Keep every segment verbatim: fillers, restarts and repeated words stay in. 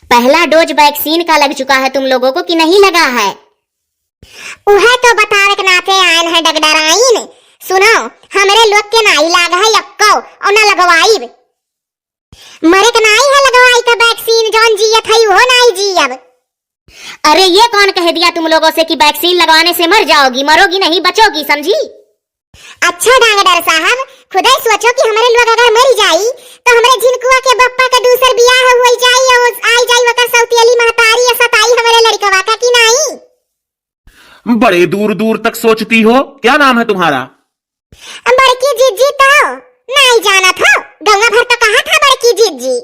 पहला dose vaccine का लग चुका है तुम लोगों को कि नहीं लगा है? उहे तो बतावे के नाते आयन है डगडराइन। सुनो, हमरे लोग के नाई लाग है यक्को, और ना लगवाइब। मरे के नाई है लगवाई का vaccine, जौन जियत है उहो नाई जियब। अरे, ये कौन कह दिया तुम लोगों से कि vaccine लगवाने से मर जाओगी? मरोगी नहीं, बचोगी, समझी? अच्छा डॉक्टर साहब, खुदै सोचो कि हमरे लोग अगर मर जाई, तो हमरे झिनकुआ के बप्पा का दूसर बियाह हो जाई और आई जाई ओकर सौतेली महतारी या सताई हमरे लड़कवा का कि नाई? बड़े दूर दूर तक सोचती हो। क्या नाम है तुम्हारा? बड़की जिज्जी। तो नाई जानत हो, गौवा भर तो कहा था बड़की जिज्जी।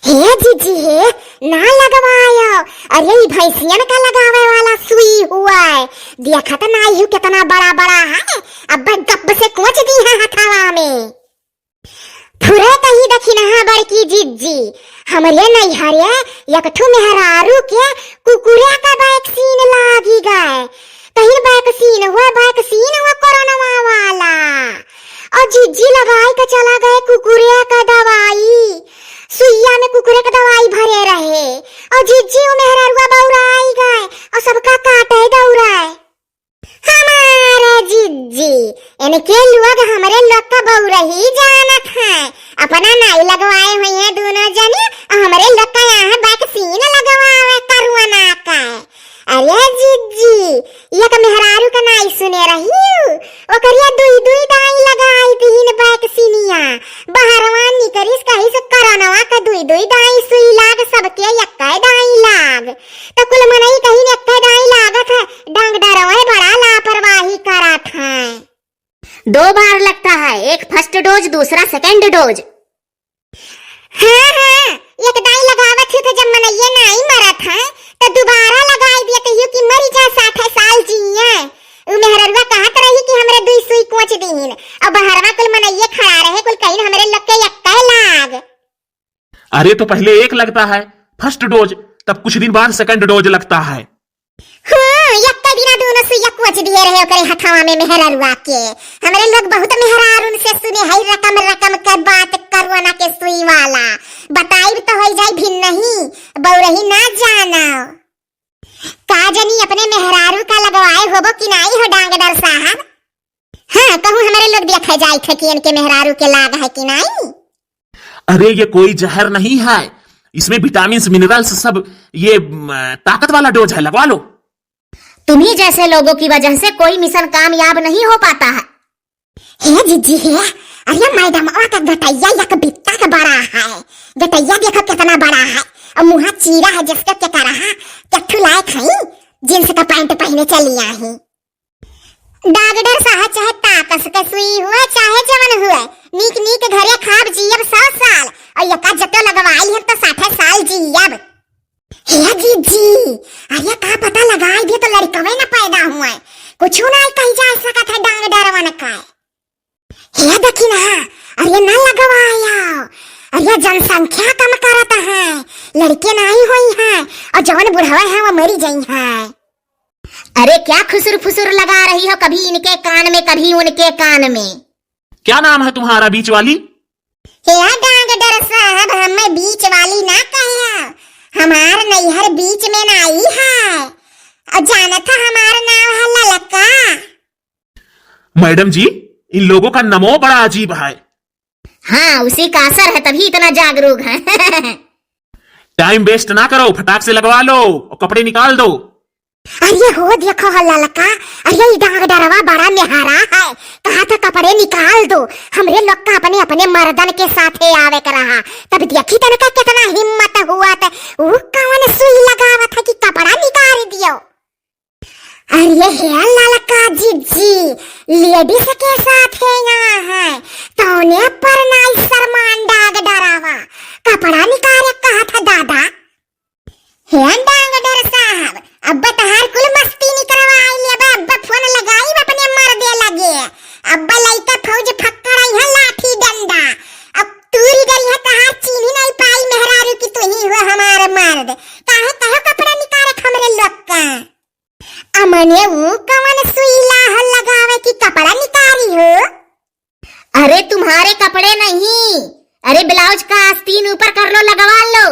हे जिज्जी हे, ना लगवायो। अरे, ई भैंसियन का लगावे वाला सुई हुआ है। देखत नाई हूँ कितना बड़ा बड़ा है। अब गप से कोच दी है हथवा में। फुरे कहीं दखिनहा बड़की जिज्जी, हमरे नैहरे एक ठो मेहरारू के कुकुरे का vaccine लागी गए। कहीं vaccine हुआ, vaccine हुआ कोरोनवा वाला। और जिज्जी लगाई के चला गए कुकुरे का दवाई। सुइया में कुकुरे का दवाई भरे रहे। और जिज्जी वो मेहरारुआ बौराई गए और सबका काटे दौड़ाए। हमारे जिज्जी, इनके लोग हमरे लोग का बौरही जानत हैं। अपना नाई लगवाए हुई हैं दोनों जने, और हमरे लोग का यहाँ vaccine लगवावे कोरोना का। अरे जिज्जी, एक मेहरारू का नाई सुने रही, ओकरिया दुई दुई दाई लगाई दिहिन vaccine-इया। बहरवा निकरिस कहिस कोरोनवा का दुई दुई दाई सुई लाग, सबके एक्कै दाई लाग। त कुल मनई कहिन एक्कै दाई लागत है, डॉक्टरवा बड़ा लापरवाही करत है। दो बार लगता है, एक first dose, दूसरा second dose। हाँ, हाँ, एक दाई लगावत ही तो जब मनइये नाई मरत है, तो दोबारा लगाई दिया कहियो कि मरी जा, साठे साल जिए। उ मेहररुआ कहत रही कि हमरे दुई सुई कोच दीहिन, अब बहरवा कुल मनइये खड़ा रहे, कुल कहिन हमरे लोग के एक्कै लाग। अरे, तो पहले एक लगता है, first dose, तब कुछ दिन बाद second dose लगता है। हाँ, एक्कै दिना दूनो सुइया कोच दिए रहे ओकरे हथवा में मेहररुआ के। हमरे लोग बहुत मेहरारून से सुने है रकम रकम के बात कोरोना के सुई वाला। बताइब तो होई जाई भिन्न ही, बौरही ना जानो। का जनी अपने मेहरारू का लगवाए होबो कि नाई हो डॉक्टर साहब? हाँ, कहूँ हमरे लोग देखे जाइत है कि इनके मेहरारू के लाग है कि नाई। अरे, ये कोई जहर नहीं है, इसमें vitamins, minerals सब, ये, म, ताकत वाला dose है, लगवा लो। तुम्ही जैसे लोगों की वजह से कोई mission कामयाब नहीं हो पाता है। हे जिज्जी हे, अरे मैडमवा का गटैया एक बित्ता का बड़ा है, गटैया देखो कितना बड़ा है, और मुँहा चीरा है जिसका के करा है, कट्ठू लायक है, jeans का pant पहने चली आई। डॉक्टर साहब, चाहे ताकस के सुई हुए, चाहे जवन हुए, नीक नीक घरे खाब जियब सौ साल, और यका जतो लगवाई है तो साठे साल जियब। हे जिज्जी, अरे का पता लगाई दे तो लड़कवे न पैदा हुए, कुछ ना कही जा सकत है डॉक्टरवन का। हे देखी ना, अरे ना लगवाया, अरे जनसंख्या कम करत है, लड़के नाई होई है, और जवन बुढ़वा है वो मरी जाई है। अरे क्या खुसुर फुसुर लगा रही हो, कभी इनके कान में, कभी उनके कान में। क्या नाम है तुम्हारा बीच वाली? हे डॉक्टर साहब, हमें बीच वाली ना कहे, हमार नैहर बीच में नाई है, और जानत है हमार नाम है ललका। मैडम जी, इन लोगों का नमो बड़ा अजीब है। हाँ, उसी का असर है, तभी इतना जागरूक है। Time waste ना करो, फटाक से लगवा लो और कपड़े निकाल दो। अरे हो देखो हो ललका, अरे ई डॉक्टरवा बड़ा मेहरा है, कहा था कपड़े निकाल दो, हमरे लोग का अपने अपने मर्दन के साथे आवे के रहा, तब देखी तनका कितना हिम्मत हुआ था, वो कौन सुई लगावत है कि कपड़ा निकाल दियो। अरे हे ललका जिज्जी, ladies के साथे यहाँ है, तौने पर नाई शर्मान डॉक्टरवा, कपड़ा निकाले कहा था दादा। हे डॉक्टर साहब, अब तहार कुल मस्ती निकलवाई लेबे, अब फोन लगाई अपने मर्दे लगे, अब लइका फौज फक्कड़ है लाठी डंडा, अब तूरी गई है तहार चीन्ही नहीं पाई मेहरारू की तू ही हो हमारे मर्द, काहे कहो कपड़ा निकाले हमरे लोग का। अमने वो कवन सुई लाहल लगावे कि कपड़ा निकारी हो? अरे तुम्हारे कपड़े नहीं, अरे blouse का आस्तीन ऊपर कर लो, लगवा लो,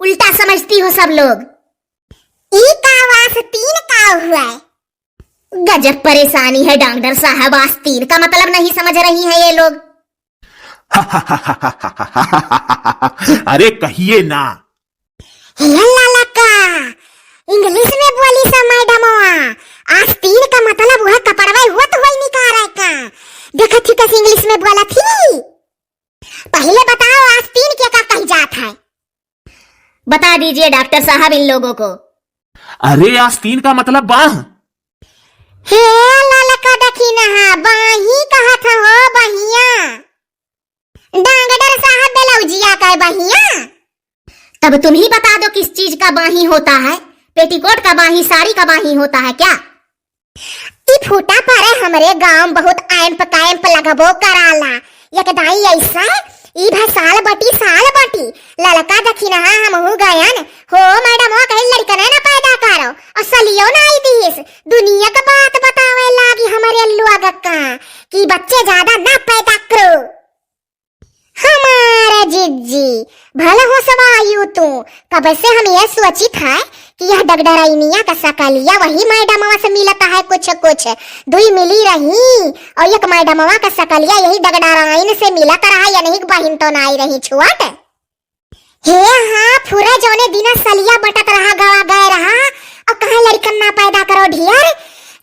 उल्टा समझ समझती हो सब लोग। ई का आस्तीन का हुआ है? गजब परेशानी है डॉक्टर साहब, आस्तीन का मतलब नहीं समझ रही हैं ये लोग। अरे कहिए ना। हे ललका, इंग्लिश में बोली सा मैडमवा, आस्तीन का मतलब वह कपड़वा हुआ तो वही निकाल रहा है का? देखा थी कैसे इंग्लिश में बोला थी। पहिले बताओ, आस्तीन के का कही जात है? बता दीजिए डॉक्टर साहब इन लोगों को। अरे, आस्तीन का मतलब बाह। हे ललका दखिनहा, बाही कहत हो, बहिया। डॉक्टर साहब, ब्लाउजिया का बहिया। तब तुम ही बता दो, किस चीज का बाही होता है? पेटीकोट का बाही, साड़ी का बाही होता है क्या? ई फूटा परे हमरे गाँव बहुत ऐंप कैंप लगबो कराला। एक दाई ऐसा, ई भा साल बटी, साल बटी। ललका दखिनहा हमहू गयन। हो मैडमवा कहीं लड़कने ना पैदा करो। और सलियो ना आई दीस। दुनिया का बात बतावे लागी हमरे लोग का कि बच्चे ज्यादा ना पैदा करो। हमारा जिज्जी, भला हो सवायु तू, कब से हम यह सोचित है कि यह डगडराइनिया का सकलिया वही मैडमवा से मिलत है कुछ कुछ, दुई मिली रही और एक मैडमवा का सकलिया यही डगडराइन से मिलत रहा, या नहीं बहिन तो नाई रही छुअट। हे हाँ, फुरा जौने दिना सलिया बटत रहा, गवा गए रहा, और कहाँ लड़कन ना पैदा करो ढियर,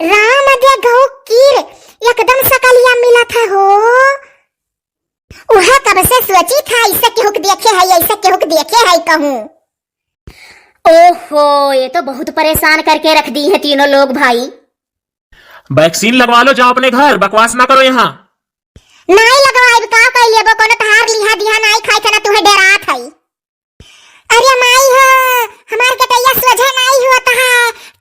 राम दे गौ कीर, एकदम सकलिया मिलत है हो। उहे कब से सोची था, ऐसे केहू के देखे है, ऐसे केहू के देखे है कहूँ। ओहो, ये तो बहुत परेशान करके रख दी है तीनों लोग भाई। वैक्सीन लगवा लो, जाओ अपने घर, बकवास ना करो यहाँ। नाई लगवाइब, का कई लेबो, कोनो तहार लिहा दिहा नाई खाई थे ना, तुहे डेरात है। अरे माई हो, हमार गटैया सोझे नाई होत है,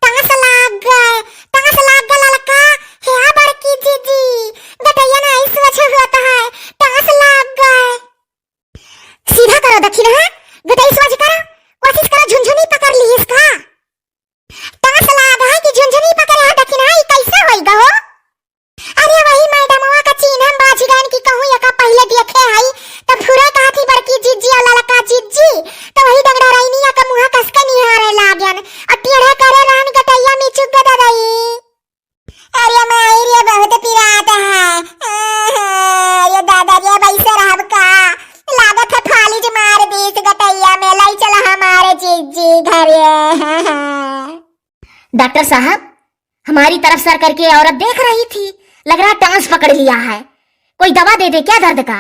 टाँस लाग गए, टाँस लाग गए ललका, हे बड़की जीजी, गटैया नाई सोझे होत है, टाँस लाग गए। सीधा करो दखिनहा, गटई सोझ करो, कोशिश करो झुनझुनी पकड़ ली इसका। टाँस लाग है कि झुनझुनी पकड़े है दखिनहा, ई कैसे होई गहो? अरे वही मैडमवा का चीन्हम बाझ गयन कि कहूँ एका पहिले देखे हई, त फुरे कहा थी बड़की जिज्जी और ललका जिज्जी, त वही डंगडराइनिया का मुँह कस के निहारे लागन, और टेढ़े करे रहन गटैया मिचुक के ददई। अरे माई रे, बहुत पिरात है। आहा, ये दादा रे, अब ऐसे रहब का? लागत है फालिज मार दीस गटैया में, लाई चला हमारे जिज्जी घरे। डॉक्टर साहब, हमारी तरफ सर करके औरत देख रही थी, लग रहा टांस पकड़ लिया है, कोई दवा दे दे क्या दर्द का?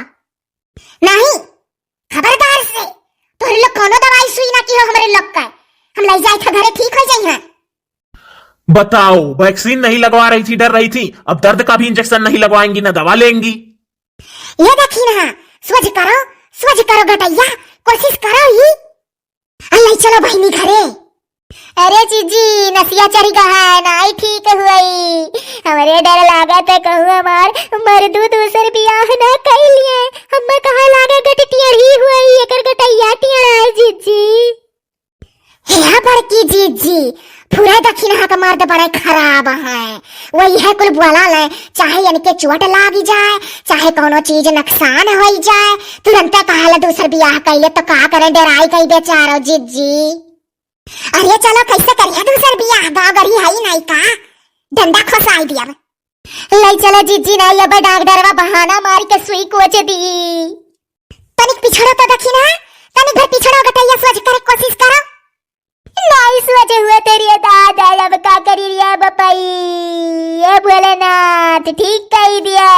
नहीं, खबरदार से, तोहरे लोग कौनो दवाई सुई ना किहो हमरे लोग का, हम लई जाए था घरे, ठीक हो जाई हैं। बताओ, वैक्सीन नहीं लगवा रही थी, डर रही थी, अब दर्द का भी इंजेक्शन नहीं लगवाएंगी, ना दवा लेंगी। ये देखी ना, सोझ करो, सोझ करो गटैया, कोशिश करो ही। अल्लाह, चलो बहिनी घरे। अरे जीजी, नसिया चढ़ी गा है, नाई ठीक हुई। हमरे डर लागत है कहूँ हमार मर्दू दूसर बियाह ना कई लिए। हमें कहाँ लागे गट टियढ़ी हुई, एकर गटैया टियढ़ा है जीजी। हे बड़की जीजी, फुरे दखिनहा का मर्द बड़े खराब हैं। वही है कुल बोला ले, चाहे इनके चोट लागी जाए, चाहे कौनो चीज नुकसान होई जाए, तुरंते कहाला दूसर बियाह कइले तो का करें, डेराई गई बेचारो जीजी। अरे चलो, कैसे करिए दूसर बियाह, गाँव गरी है ही नहीं का, डंडा खोसाई दिया। ले चलो जीजी, नहीं अब डॉक्टरवा बहाना मार के सुई कोच दी। तनिक पिछड़ो तो दखिनहा, तनिक भर पिछड़ो, गटैया सोझ करे कोशिश करो। नाई सोझ हुआ तेरी दादा, अब का करी रे बपई, ए भोलेनाथ, ठीक कही दिया।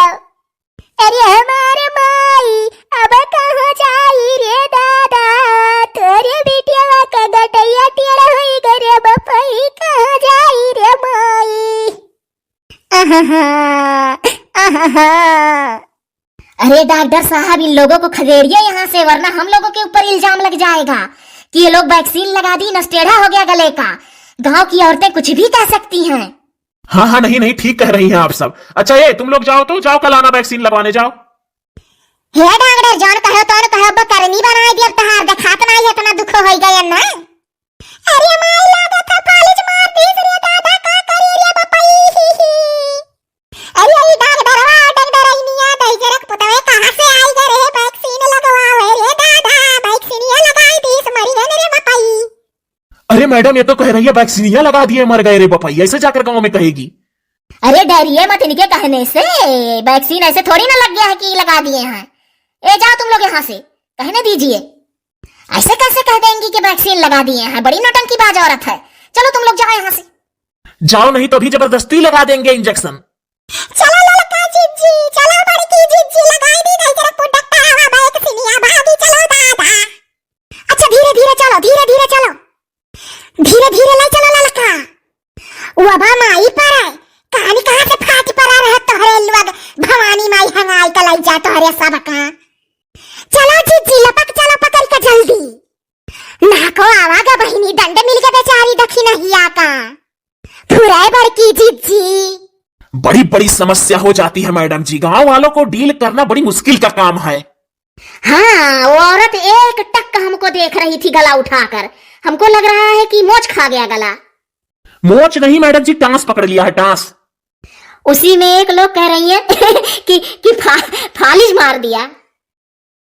अरे हमारे माई, अब कहाँ जाई रे दादा, तोरे बिटिया का गटैया टेढ़ा होई गा रे बपई, कहाँ जाई रे माई। आहा, आहा। अरे डॉक्टर साहब, इन लोगों को खदेड़िए यहाँ से, वरना हम लोगों के ऊपर इल्जाम लग जाएगा कि ये लोग वैक्सीन लगा दी, नस टेढ़ा हो गया गले का। गांव की औरतें कुछ भी कह सकती हैं। हाँ, हाँ, नहीं, नहीं, ठीक कह रही हैं आप सब। अच्छा, ये तुम लोग जाओ तो, जाओ कल आना वैक्सीन लगवाने, जाओ। हे डॉक्टर, जौन कहो तौन कहो, अब करनी बनाए दिया तहार, देखात नाई है इतना दुख होई गया ना। अरे माई, लागत है फालिज मार दीस रे दादा, का करी रे बपई। अरे ई डॉक्टरवा, डॉक्टरनिया, दहिजरक पुतवे कहाँ से आई गा रे, वैक्सीन लगवावे रे दादा, वैक्सीनिया लगाई दीस, मरी गन रे बपई। अरे मैडम, ये तो कह रही है वैक्सीनिया लगा दिए, मर गए रे बपाई, ऐसे जाकर गाँव में कहेगी। अरे डरिए मत इनके कहने से, वैक्सीन ऐसे थोड़ी ना लग गया है कि लगा दिए हैं। ए जाओ तुम लोग यहाँ से, कहने दीजिए। ऐसे कैसे कह देंगी कि वैक्सीन लगा दिए हैं? बड़ी नौटंकीबाज औरत है। चलो तुम लोग जाओ यहाँ से। जाओ, नहीं तो अभी जबरदस्ती लगा देंगे इंजेक्शन। चलो ललका जिज्जी, चलो बड़की जिज्जी, लगाई दी नहीं तेरे को डॉक्टर आवा वैक्सीनिया, भागी चलो दादा। अच्छा धीरे धीरे चलो, धीरे धीरे चलो, धीरे धीरे ले चलो ललका। वो बा माई पर है, कहानी कहाँ से फाट पड़ा रहे तोहरे लोग, भवानी माई हंगाई का लाई जा तोहरे सबका। चलो जिज्जी लपक चलो पकड़ के जल्दी। ना को आवा गा बहिनी, दंड मिल गए बेचारी दखिनहिया का। फुराए बड़की जिज्जी। बड़ी बड़ी समस्या हो जाती है मैडम जी, गांव वालों को डील करना बड़ी मुश्किल का काम है। हाँ, वो औरत एक टक हमको देख रही थी गला उठाकर, हमको लग रहा है कि मोच खा गया गला। मोच नहीं मैडम जी, टांस पकड़ लिया है, टांस। उसी में एक लोग कह रही हैं कि कि फा, फालिज मार दिया।